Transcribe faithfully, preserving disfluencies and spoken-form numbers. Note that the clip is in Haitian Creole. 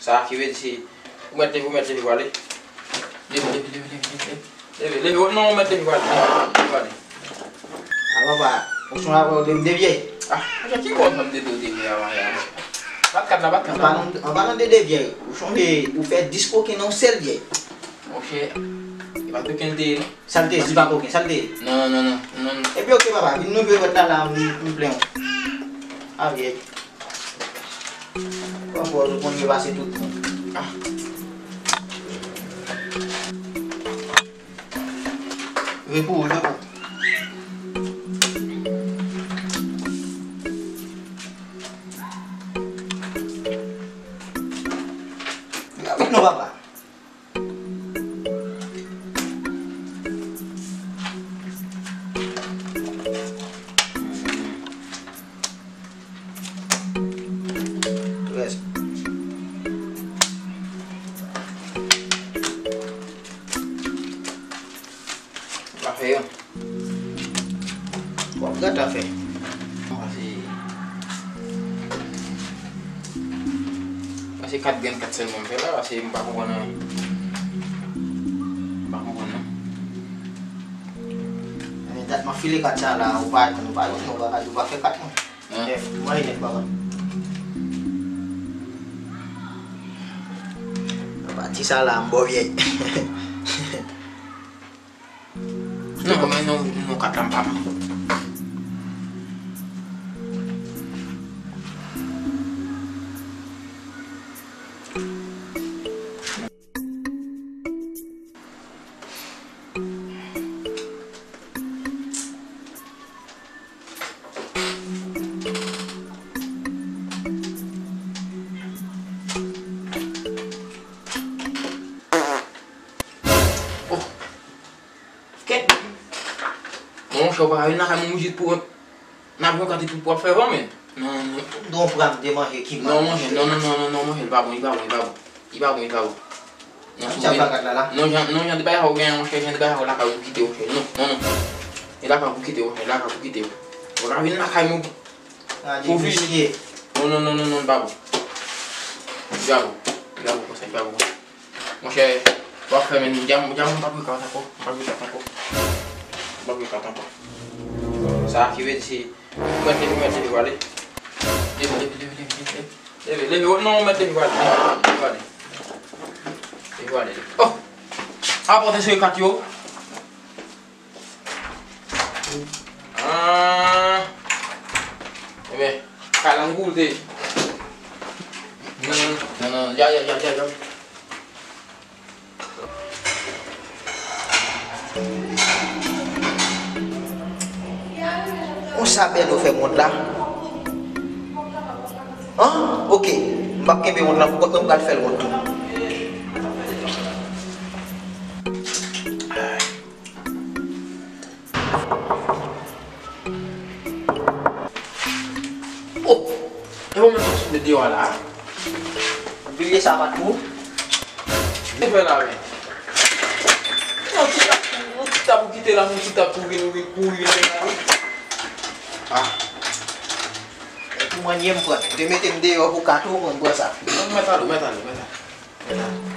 Sa ki vle di se ou mèt leve, ou mèt leve pou ale. Leve, leve, leve, leve, leve. Leve, leve. Non, ou mèt leve pou ale. Leve pou ale. A papa, ou sonje avè w de, de vyèy. Ah, monchè, ki bò w fè m de, de, de vyèy avan yè a? Bat kat la, bat kat la. An palan, an palan de, de vyèy, ou sonje ou fè dis koken nan yon sèl vyèy. Monchè, e pa koken l te ye, non. Sa l te ye, di pa koken, sa l te ye. Non, non, non, non, non. Epi oke papa, vin nou jwe vòt la, la, m, m plen w. A vyèy. Pran pòz ou konn yo pase tout moun. Ah. Leve pou ou, leve pou ou. Rapid non, papa. Trèz. W ap fè yo. W ap gade afè. Pase, pase kat grenn kat sèlman m fè la, pase m pa konprann anyen. M pa konprann non. Men dat m ap file kat sa la, ou pa, ou pa, ou pa, ou pa fè kat non. Hein? Nèf, mwen nèf, papa. Pati sa la, m bò vyèy. Non, men non, non, kat la, m pa mwen. Oh. Kèt. Monchè, ou pa ka vin lakay mwen jis pou N ap jwe kat epi pou w ap fè van, men. Non, non. Don pran de manje ki mal. Non, monchè, non, non, non, non, non, monchè, li pa bon, li pa bon, li pa bon. Li pa bon, li pa bon. Non, non, jan, non, jan de bagay sa ou genyen, monchè, jan de bagay sa ou lakay ou pou kite, monchè. Non, non, non. E lakay ou pou kite, monchè, lakay ou pou kite. Ou pa ka vin lakay mwen pou vini. Non, non, non, non, non, li pa bon. Li pa bon. Li pa bon konsa, li pa bon konsa. Monchè, w ap fè men djam, djam, m p ap jwe kat ankò, m p ap jwe kat ankò. M p ap jwe kat ankò. Sa ki vle di se, ou mèt leve, ou mèt leve pou ale. Leve, leve, leve, leve, leve. Leve, leve, non, ou mèt leve pou ale, leve pou ale. Leve pou ale. Oh! Apòte se kat yo. Ah. Ebyen, kay la m koute. Non, non, non, non, ya, ya, ya, ya, ya. Konsa Bèlo fè wont la. An? Oke. M p ap kenbe wont la pou kont mwen, m pral fè l wont tou. Oh! E bon, men sot sou deyò a la. Vilye sa pa tou. Ki fè la, men? Yon ti tab, yon ti tab ou kite la, yon ti tab pou vin, pou vin fè la, wi. Ah. E pou mwen, ye m pran. Ou te mete m deyò pou kat ou, mwen pran sa. Non, mèt ale, mèt ale, mèt ale. Mèt ale.